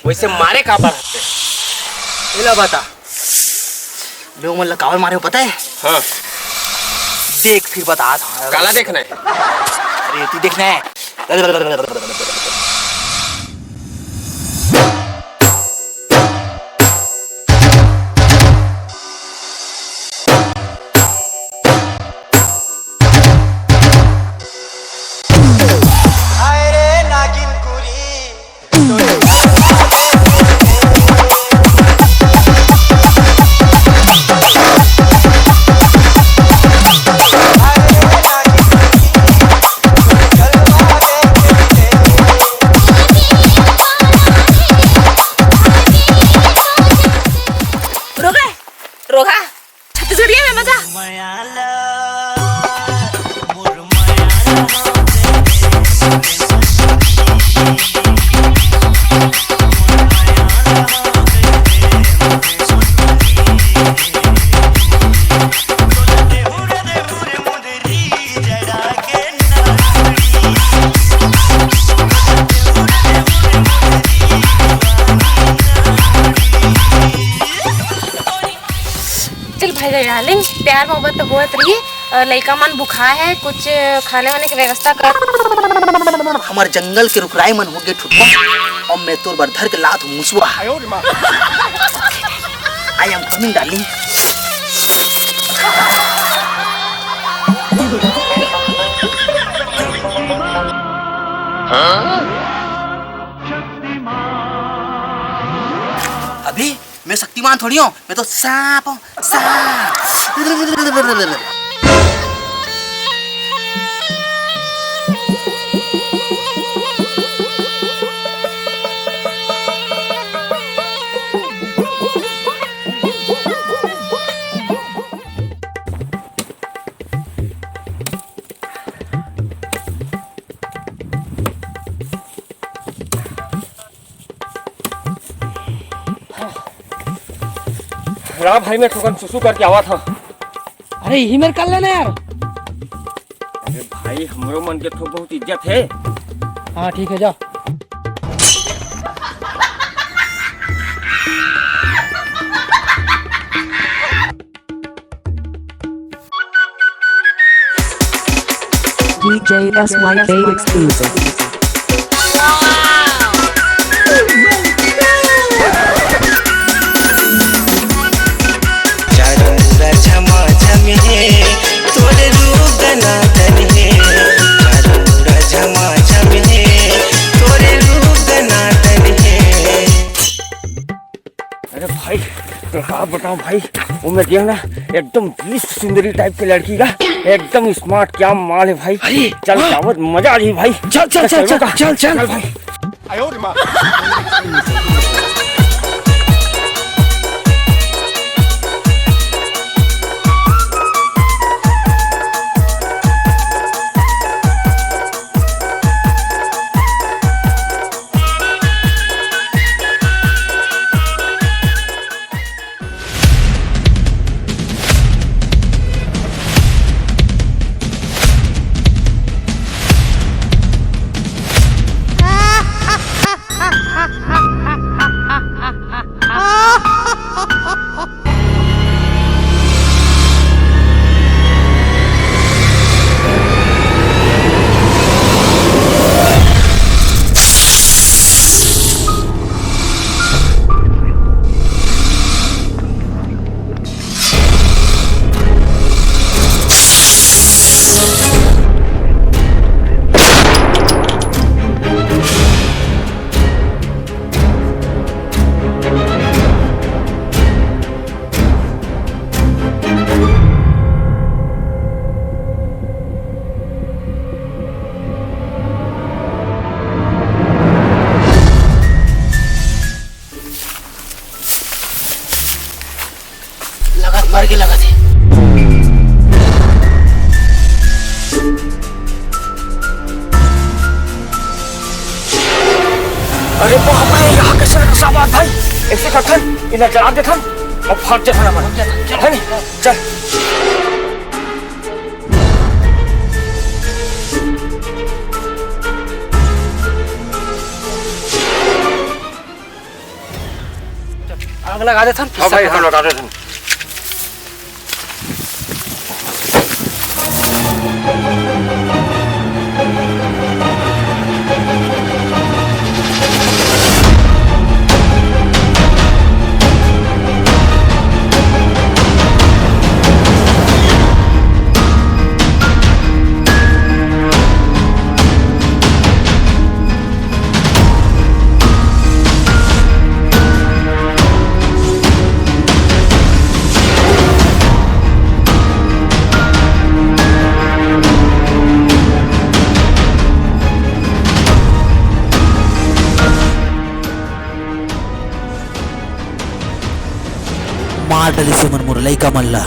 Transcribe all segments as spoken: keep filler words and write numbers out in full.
वइसे मारे काबर हते? एला बता, मैं ओमन ला काबर मारे हों पता हे? हाँ। देख, फिर बतात हों। काला देखना हे? अरे, तू देखना हे। रोगा, रोगा, छत्तीसगढ़िया में मजा। चल भाई darling, प्यार मोहब्बत तो होत रही। अ, लइका मन भुखाय हे, कुछ खाने वाने के व्यवस्था कर। हमर जंगल के रुखराई मन हो गे ठुठुआ, अउ मैं तोर बर धर के लात हों मुसवा। I am coming, darling। अभी मैं शक्तिमान थोड़ी हों, मैं तो सांप हों, सांप। रा भाई, मैं थोकन सुसु करके आवत हों। अरे, इही मेर कर लेना यार। अरे भाई, हमरो मन के थोक बहुत इज्जत हे। हाँ, ठीक हे, जा। D J S Y K exclusive। अरे भाई, तोला का बतावं भाई, वो मैं देख ना, एकदम विश्व सुंदरी type के लड़की का, एकदम smart, क्या माल हे भाई। अरे, चल, हाँ। जावत मजा आ जाही भाई। चल, चल, चल, चल, चल, चल, चल। चल भाई। लगत मर के लगत हे। अरे बाप रे, यहाँ कैसे रखा सामान भाई? ऐसे करथन, इन्हें जला देथन अउ भाग जाथन अपन। है नी? चल। लगा देथन, हाँ भाई, हाँ, लगा देथन। मार डरिस एमन मोर लइका मन ला,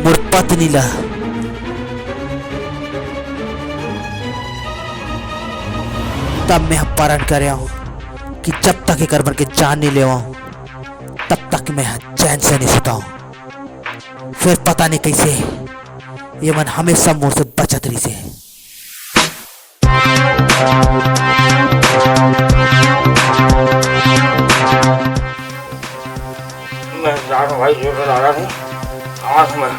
मोर पत्नी ला। तब मैं ह प्रण करे हूँ कि जब तक एकर मन के जान नहीं लेवा हूँ, तब तक मैं ह चैन से नहीं सुता हूँ। फिर पता नहीं कैसे ये मन हमेशा मोर से बचत रहिसे। मैं जा रहा हूँ भाई, जोर से लगा रहा हूँ आँख में।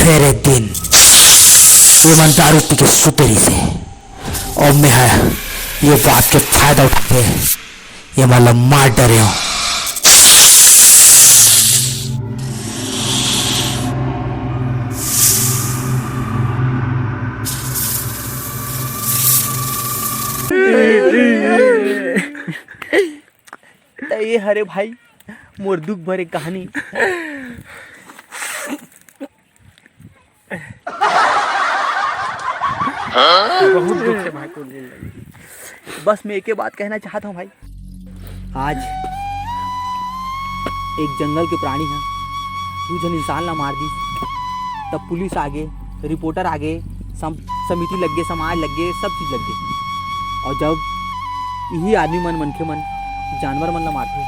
फेर एक दिन ये मन दारू पी के सुते रहिसे, अउ मैं ह ये बात के फायदा उठा के ये मन ला मार डरे हूँ। त ये हरे भाई मोर दुख भरे कहानी। बहुत दुख है भाई, कुछ दिन लगे। बस मैं एके बात कहना चाहत हूँ भाई, आज एक जंगल के प्राणी ह दू झन इंसान ला मार दिस, तब पुलिस आगे, रिपोर्टर आगे, सम-, समिति लग गे, समाज लग गे, सब चीज लग गे। और जब इही आदमी मन, मनखे मन जानवर मन ला मारथे,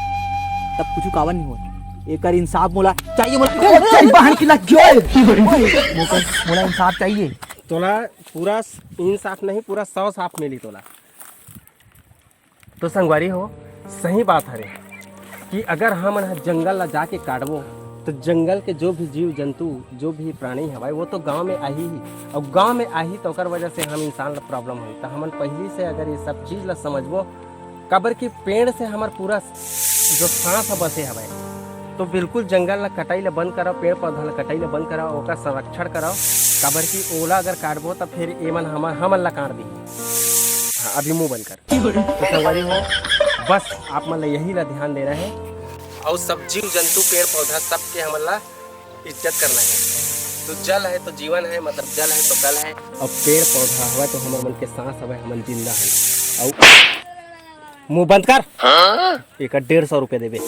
तब कुछ काबर नहीं होय। एकर इंसाफ मोला चाहिए, मोला। ए, तेरी बहन की लग गई। मोला, मोला इंसाफ चाहिए। तोला पूरा इंसाफ नहीं, पूरा सौ साफ मिली तोला। तो संगवारी हो, सही बात हरे कि अगर हमन ह जंगल ला जाके काटबो, तो जंगल के जो भी जीव जंतु, जो भी प्राणी हवय, वो तो गांव में आही ही, और गांव में आही तो ओकर वजह से हम इंसान ला प्रॉब्लम होही। तो हमन पहली से अगर ये सब चीज ला समझबो, काबर कि पेड़ से हमर पूरा जो सांस ह बसे हवय, तो बिल्कुल जंगल ला कटाई ला बंद कराओ, पेड़ पौधा ला कटाई ला बंद कराओ, ओकर संरक्षण कराओ, काबर कि ओला अगर काटबो, तो फिर एमन हमर, हमन ला काट दिही। हाँ, अभी मुंह बंद कर। तो संगवारी हो, बस आप मन ला यही ला ध्यान देना है। और सब जीव जंतु, पेड़ पौधा, सबके हमन ला इज्जत करना है। तो जल है तो जीवन है, मतलब जल है तो कल है। अब पेड़ पौधा हवय तो हमर मन के सांस हवय, हमन जिंदा है। और मुंह बंद कर। हाँ? एकर डेढ़ सौ रुपया देबे।